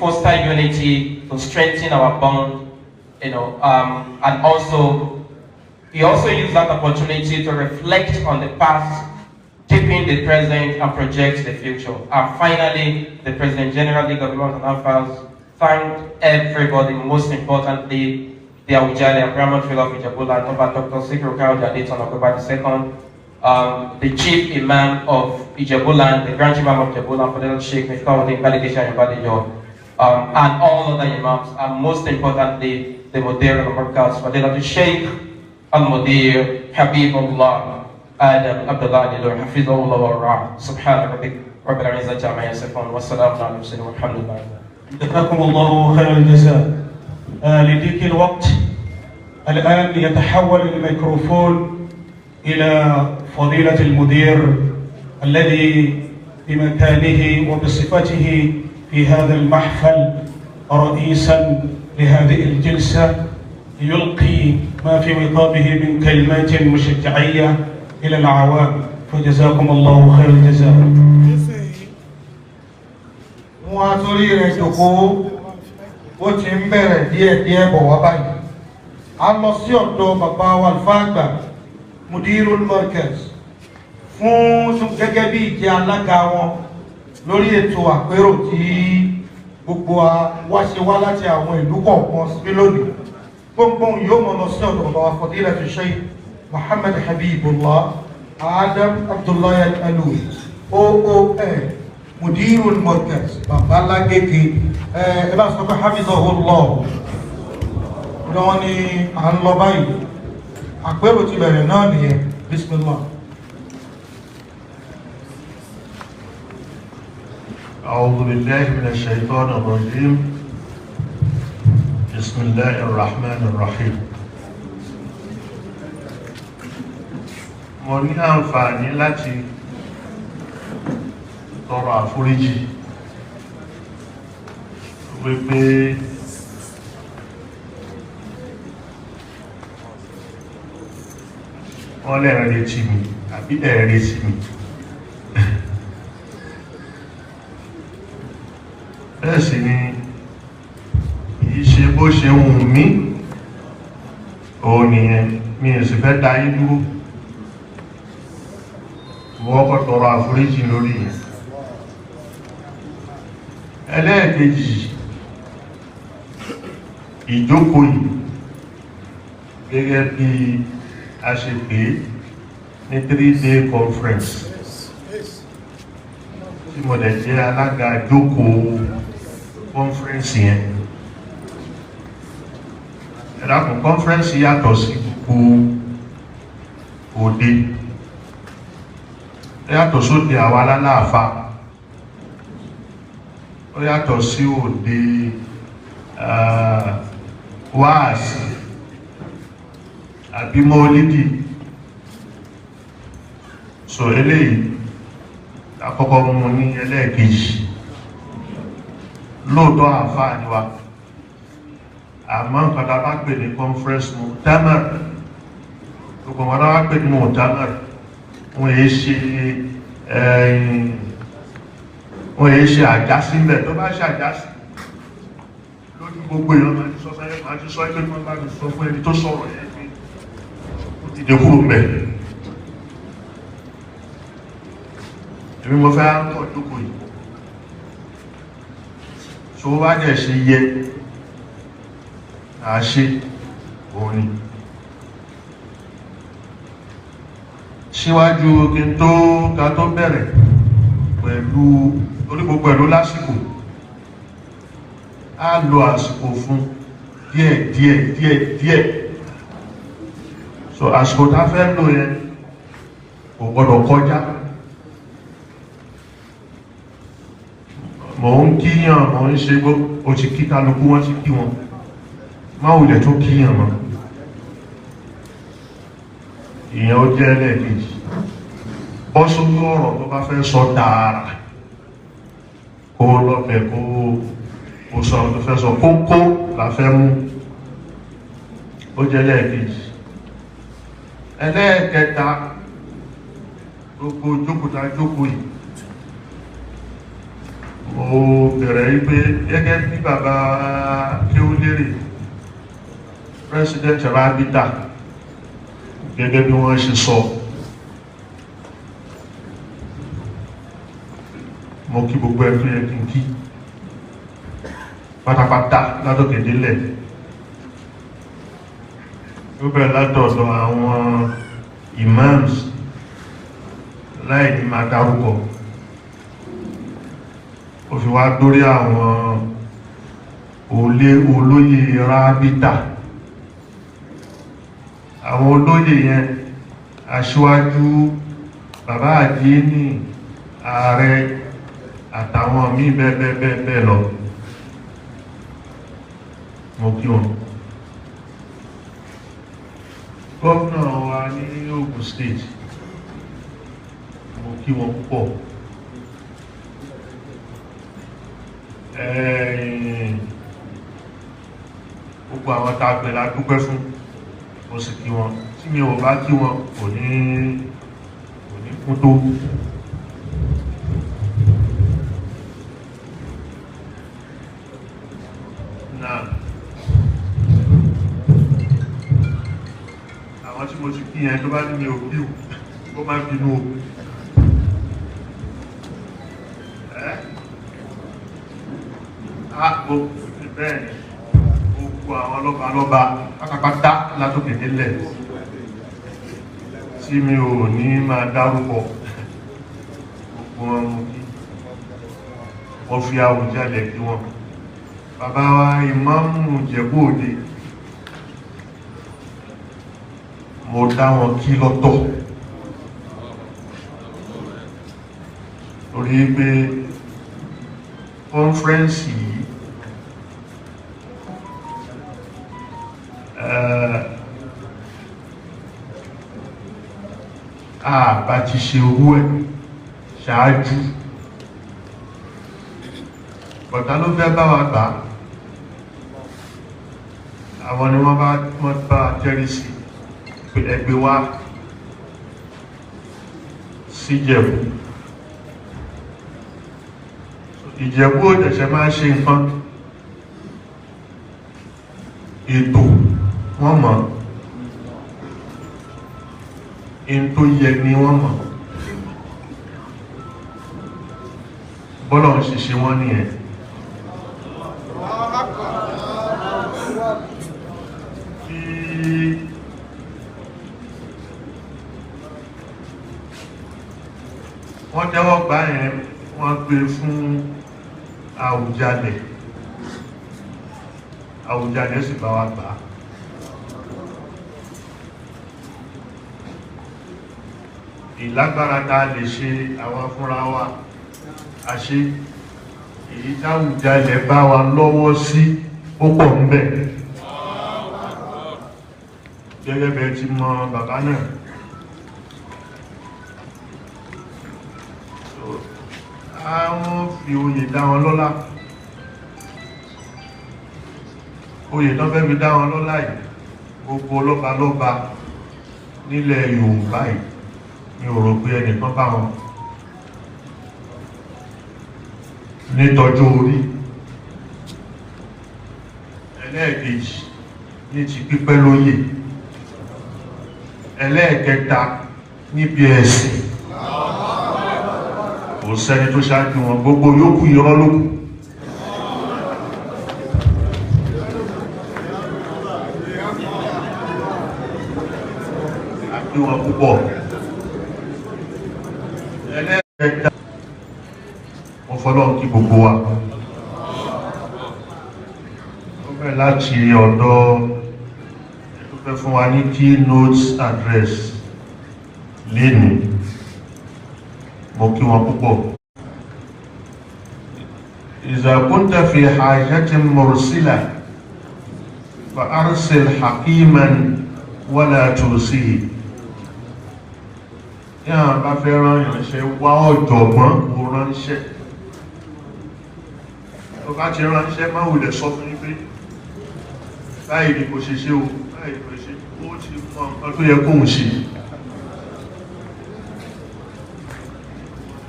foster unity, to strengthen our bond, and also he also used that opportunity to reflect on the past, deepen the present, and project the future. And finally, the President General, League of Imams and Alfas, thanked everybody, most importantly, the Awujale and Paramount Ruler of Ijebuland, Oba Dr. Sikiru Kayode Adetona Ogunba II, the Chief Imam of Ijebuland, the Grand Imam of Ijebuland, Fadilat Sheikh Miftahudeen Gbadegesin Ayanbadejo, and all other imams, and most importantly, the Mudir al-Markaz, Fadilat Sheikh Al-Mudir Habibullah Adam Abdullah Al-Ilory, Hafizahullah wa ra'ah. Subhana rabbik rabbil izzati amma yasifun wa salamun ala al-mursalin walhamdulillah. جزاكم الله خير الجزاء. لضيق الوقت الآن يتحول الميكروفون إلى فضيلة المدير الذي بمكانه وبصفته في هذا المحفل رئيسا لهذه الجلسة ليلقي ما في خطابه من كلمات مشجعية إلى العوام، فجزاكم الله خير الجزاء. Wọ́n á torí rẹ̀ jókòó, ó ti ń bẹ̀rẹ̀ díẹ̀díẹ̀ bọ̀ wá báyìí. A lọ sí ọ̀dọ̀ bàbá wa àlùfáà àgbà Mudirul Markaz fún gẹ́gẹ́ bí ìjẹ́ alága wọn lórí ètò àpérò tí gbogbo wa ṣe wá láti àwọn ìlú kọ̀ọ̀kan síbí lónìí. Gbóngbóng yóò mọ̀ lọ sí ọ̀dọ̀ bàbá wa Fadilatu Sheikh Muhammad Habibullah Adam Abdullahi Al-Alawi OON Mudirul Markaz bàbá Lágége. Ẹ bá sọ pé hafizahullah. Lọ́wọ́ ni à ń lọ báyìí, àpérò ti bẹ̀rẹ̀ náà nìyẹn. Bismillah. أعوذ بالله من الشيطان الرجيم. بسم الله الرحمن الرحيم. Mo ní àǹfààní láti tọrọ àforíjì wípé wọ́n lè retí mi àbí ẹ̀ retí mi. Bẹ́ẹ̀ sì ni kìí ṣe bó ṣe wù mí òun nìyẹn, mi ò sì fẹ́ dá yín dúró. Mo kọ́kọ́ tọrọ àforíjì lórí yẹn. Ẹlẹ́ẹ̀kejì, ìjókòó yìí gẹ́gẹ́ bí a ṣe pè ní 3-day conference tí mo dẹ̀ jẹ́ alága jókòó conference yẹn. Ẹ dákun, conference yàtọ̀ sí gbogbo òde, ó yàtọ̀ sóde àwa alálàáfà, ó yàtọ̀ sí òde wáàsí àbí mọ́lídì. So eléyìí àkọ́kọ́ mú ní ẹlẹ́ẹ̀kejì. Lóòótọ́ àfáà ni wa, àmọ́ nǹkan tá a bá pè ní conference mu'tamar, gbogbo wọn bá pè ní mu'tamar, wọ́n yé ṣe àjásílẹ̀. Tó bá ṣe àjásí lójú gbogbo èèyàn, máa ti sọ sáyẹ́, máa ti sọ ẹgbẹ́ máa bá mi sọ fún ẹni tó sọ̀rọ̀ yẹn pé ó dìde kúrò mẹ́. Èmi mo fẹ́ kọ̀ jókòó yìí, tó bá jẹ́ ṣe yẹ à ṣe òun ni. Síwájú kí n tó ká tó bẹ̀rẹ̀ pẹ̀lú orí gbogbo ẹ̀lú lásìkò, á lo àsìkò fún díẹ̀ díẹ̀ díẹ̀ díẹ̀. So àsìkò tá fẹ́ lò yẹn kò gbọdọ̀ kọjá. Mò ń kíyàn, mò ń ṣe gbó, o ti kí kálukú, wọ́n ti kí wọn, má wùlẹ̀ tó kíyàn mọ́. Ìyẹn ó jẹ́ ẹlẹ́ẹ̀kejì. Bọ́ sórí ọ̀rọ̀ tó bá fẹ́ sọ tààrà, kó lọ́bẹ̀ kó sọ tó fẹ́ sọ, kókó la fẹ́ mú. Ó jẹ́ ẹlẹ́ẹ̀kejì. Ẹlẹ́ẹ̀kẹta, gbogbo jókòó tá jókòó yìí, Mo bẹ̀rẹ̀ wípé gẹ́gẹ́ bí bàbá Kéwúlérè, President Rabita, gẹ́gẹ́ bí wọ́n ṣe sọ, mo kí gbogbo ẹ tó yẹ kí n kí pátápátá látòkè délẹ̀. Ó bẹ̀rẹ̀ látọ̀dọ̀ àwọn imams láì ní máa dárúkọ, ó fi wá dórí àwọn olóyè Rábítà. Àwọn olóyè yẹn, aṣíwájú, bàbá àdínì, ààrẹ àtàwọn míì bẹ́ẹ̀ bẹ́ẹ̀ bẹ́ẹ̀ bẹ́ẹ̀ lọ, mo kí wọn. Gómìnà wa ní Ogun State, mo kí wọn púpọ̀. Gbogbo àwọn tá a pè la dúpẹ́ fún, mo sì kí wọn. Tí mi ò bá kí wọn kò ní kún tó. Náà àwọn tí mo ti kí yẹn, tó bá ní mi ò bí ó má bínú o. Bẹ́ẹ̀ ni gbogbo àwọn lọ́ba lọ́ba pátápátá látòkè délẹ̀ tí mi ò ní máa dárúkọ, gbogbo wọn mú kí wọ́n fi Àwùjalẹ̀ kí wọn. Bàbá wa Ìmáàmù Ìjẹ̀bú Òde, mo dá wọn kí lọ́tọ̀ torí pé kọ́nfẹ́rẹ́nsì yìí àbá ti ṣe owó ẹ̀ ṣáájú, bọ̀tá ló fẹ́ bá wa gbà, àwọn ni wọ́n bá tẹ́rí sí ẹgbẹ́ wa sí Ìjẹ̀bú. Ìjẹ̀bú ò tẹ̀sẹ̀ máa ṣe nǹkan ètò, wọ́n mọ̀ in tó yẹ ni wọ́n mọ̀, bọ́lọ̀ ń ṣiṣẹ́ wọ́n nìyẹn. Kí wọ́n tẹ́wọ́ gbà yẹn, wọ́n gbé fún Àwùjalẹ̀, Àwùjalẹ̀ sì bá wa gbà á. Ìlágbára tá a lè ṣe àwọn fúnra wa a ṣe, èyí táwùjalẹ̀ bá wa lọ́wọ́ sí ó pọ̀ ń bẹ̀. Gẹ́gẹ́ bẹ́ẹ̀ ti mọ bàbá náà, àwọn fi oyè dá wọn lọ́lá. Oyè tó fẹ́ fi dá wọn lọ́lá yìí, gbogbo lọ́ba lọ́ba nílẹ̀ Yorùbá yìí mi ò rò pé ẹnìkan bá wọn nítọjú orí. Ẹlẹ́ẹ̀kejì ní ti pípẹ́ lóyè, ẹlẹ́ẹ̀kẹta níbi ẹ̀sìn, kò sẹ́ni tó ṣáájú wọn, gbogbo yòókù irọ́ ló kù. Àbí wọn púpọ̀. Ẹlẹ́ẹ̀kẹta, mo fọlọ́run kí gbogbo wa. Ó bẹ̀rẹ̀ láti ọ̀dọ̀ tó fẹ́ fún wa ní keynote address lénìí, mo kí wọn púpọ̀. إذا كنت في حاجة مرسلة فأرسل حكيما ولا توصيه. Yáà bá fẹ́ rán ìránṣẹ́, wá ọ̀jọ̀gbọ́n kò ránṣẹ́. Tó bá ti ránṣẹ́, má wulẹ̀ sọ fún yín pé báyìí ni kò ṣe ṣe o, báyìí ni kò ṣe, ó ti mọ nǹkan tó yẹ kóun ṣe.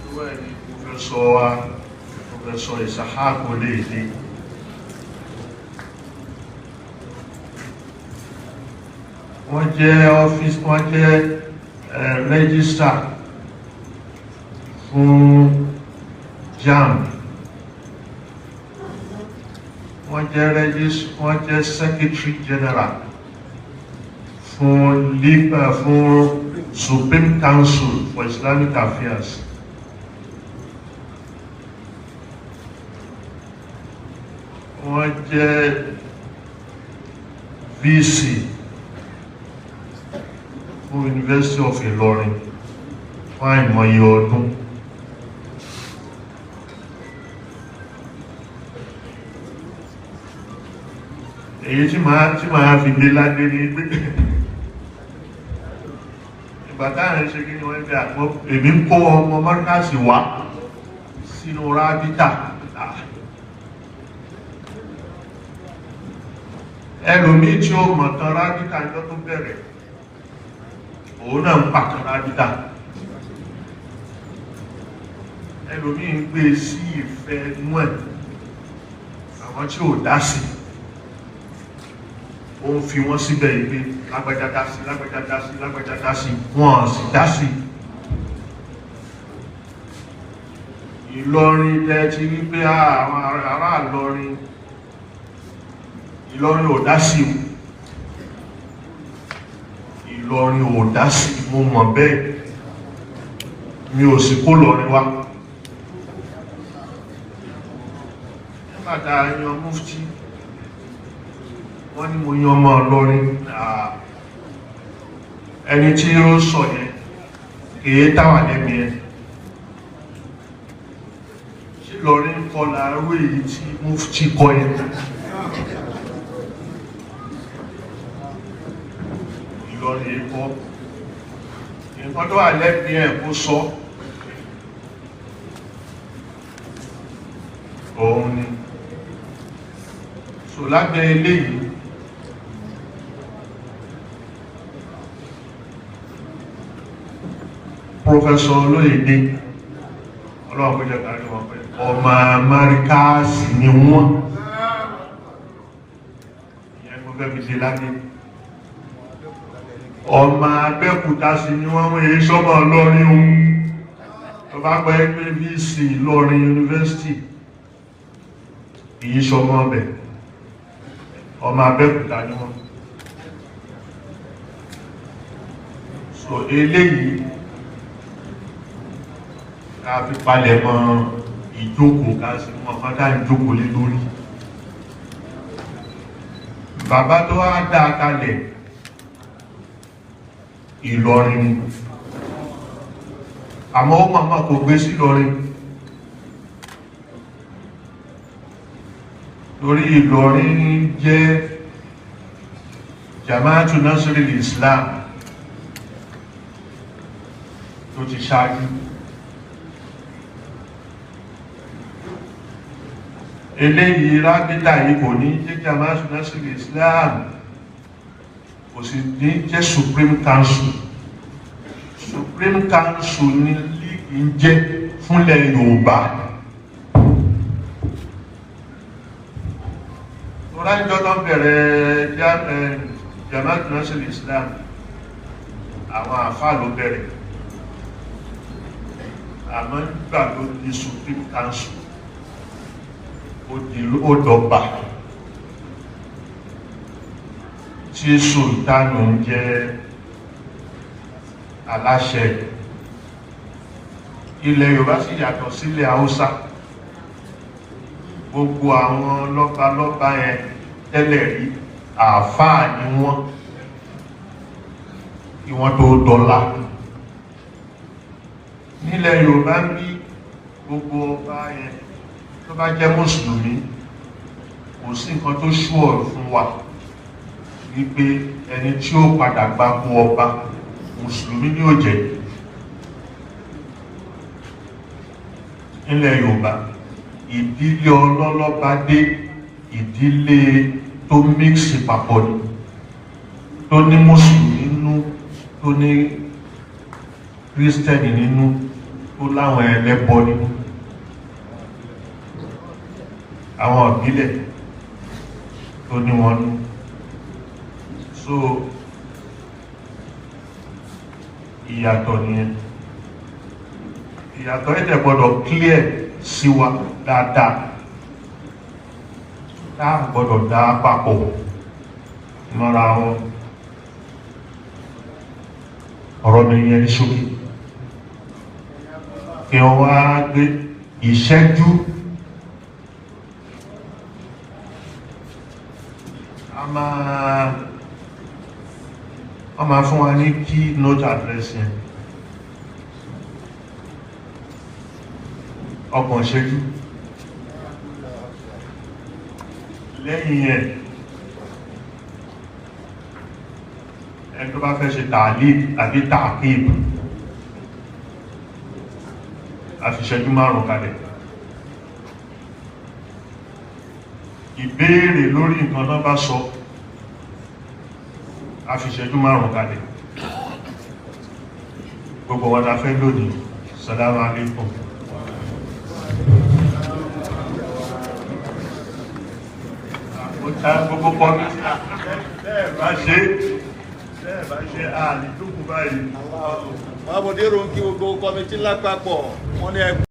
Irú ẹ̀ ni mo fẹ́ sọ wa, mo Professor Ishaq Olóyèdé. Wọ́n jẹ́ ọ́fíìsì, wọ́n jẹ́ rẹ́gísítà fún JAMB. Wọ́n jẹ́ wọ́n jẹ́ Secretary General fún Supreme Council for Islamic Affairs. Wọ́n jẹ́ VC fún University of Ilorin fún àìmọye ọdún. Èyí tí màá fi gbé ládé ní pé ìgbà táàrin ṣe kí ni wọ́n fi àpọ́ èmi ń kó ọmọ mọ́rkàsì wá sínú rábítà. Ẹlòmí tí ó mọ̀ tán rábítà ìjọ tó bẹ̀rẹ̀, òun náà ń pàtàn rábítà. Ẹlòmí ń gbé sí ìfẹ́ inú ẹ̀, àwọn tí ò dá sí, ó ń fi wọ́n síbẹ̀ ìgbé lágbàjá dá sí, lágbàjá dá sí, lágbàjá dá sí, wọ́n sì dá sí. Ìlọrin tẹ́ ti rí pé àwọn ará Ìlọrin, Ìlọrin ò dá sí o, Ìlọrin ò dá sí, mo mọ̀ bẹ́ẹ̀, mi ò sì kó lọrin wá. Nígbàtà yan mufti, wọ́n ní mo yan ọmọ Ìlọrin. Ẹni tí ó sọ yẹn kìí táwà lẹ́mí ẹ. Ṣé Ìlọrin kọ́ láàrú èyí tí mufti kọ́ yẹn? Ìlọrin kọ́ nǹkan tó wà lẹ́mí ẹ̀ kó sọ òun ni. So lábẹ́ eléyìí, Professor Olóyèdé, ọlọ́run kó jẹ́ kárí wọn pé ọmọ Amẹ́ríkàsì ni wọ́n. Ìyẹn mo fẹ́ fi ṣe lábẹ́. Ọmọ Abẹ́òkúta sí ni wọ́n, wọ́n èyí sọ́mọ̀ Ìlọrin ohun tó bá pẹ́ pé VC Ìlọrin University, èyí sọmọ ọbẹ̀, ọmọ Abẹ́òkúta ni wọ́n. So eléyìí ká fi palẹ̀ mọ́ ìjókòó, ká sì mọ́ fádá ìjókòó lé lórí. Bàbá tó wá dá kalẹ̀, Ìlọrin ni, àmọ́ ó màmá kò gbé sí Ìlọrin, torí Ìlọrin jẹ́ Jama'atu Nasril Islam tó ti ṣáájú. Eléyìí rábítà yìí kò ní jẹ́ Jama'atu Nasril Islam, kò sì ní jẹ́ Supreme Council. Supreme Council ní league ń jẹ́ fúnlẹ̀ Yorùbá. Tọ́lájọ́ tó bẹ̀rẹ̀ Jama'atu Nasril Islam, àwọn àfáà ló bẹ̀rẹ̀, àmọ́ nígbà tó di Supreme Council, ó di ó dọ̀gba tí sultanu ń jẹ́ aláṣẹ. Ilẹ̀ Yorùbá sì yàtọ̀ sílẹ̀ Haúsá. Gbogbo àwọn lọ́balọ́ba yẹn tẹ́lẹ̀ rí, àáfàá ni wọ́n kí wọ́n tó dọ́là. Nílẹ̀ Yorùbá ń bí, gbogbo ọba yẹn tó bá jẹ́ mùsùlùmí, kò sí nǹkan tó ṣúọ̀ fún wa wípé ẹni tí ó padà gbapò ọba, mùsùlùmí ni ó jẹ́. Nílẹ̀ Yorùbá, ìdílé ọlọ́lọ́ba dé, ìdílé tó mix papọ̀ ni, tó ní mùsùlùmí nínú, tó ní kírísítẹ́nì nínú, tó láwọn ẹlẹ́bọ nínú. Àwọn ìbílẹ̀ tó ní wọn nú. So ìyàtọ̀ nìyẹn. Ìyàtọ̀ ẹ̀dẹ̀ gbọ́dọ̀ clear sí wa dáadáa, táà gbọ́dọ̀ dá papọ̀ mọ́ra wọn. Ọ̀rọ̀ mi yẹn ní ṣókí, kí wọ́n wá gbé ìṣẹ́jú a máa wọ́n máa fún wa ní key note address yẹn, 30 ìṣẹ́jú. Lẹ́yìn yẹn, ẹni tó bá fẹ́ ṣe ta'liq àbí ta'qib, a fi ìṣẹ́jú 5 kalẹ̀. Ìbéèrè lórí nǹkan tó bá sọ, a fi ìṣẹ́jú 5 kalẹ̀. Gbogbo wọn la fẹ́ lónìí. Salamu alaikum. Gbogbo pọ̀lú bẹ́ẹ̀ bá ṣe, bẹ́ẹ̀ bá ṣe ààlì tó kù báyìí. Báwo dé ronú kí gbogbo committee lápapọ̀ wọ́n ní ẹgbẹ́.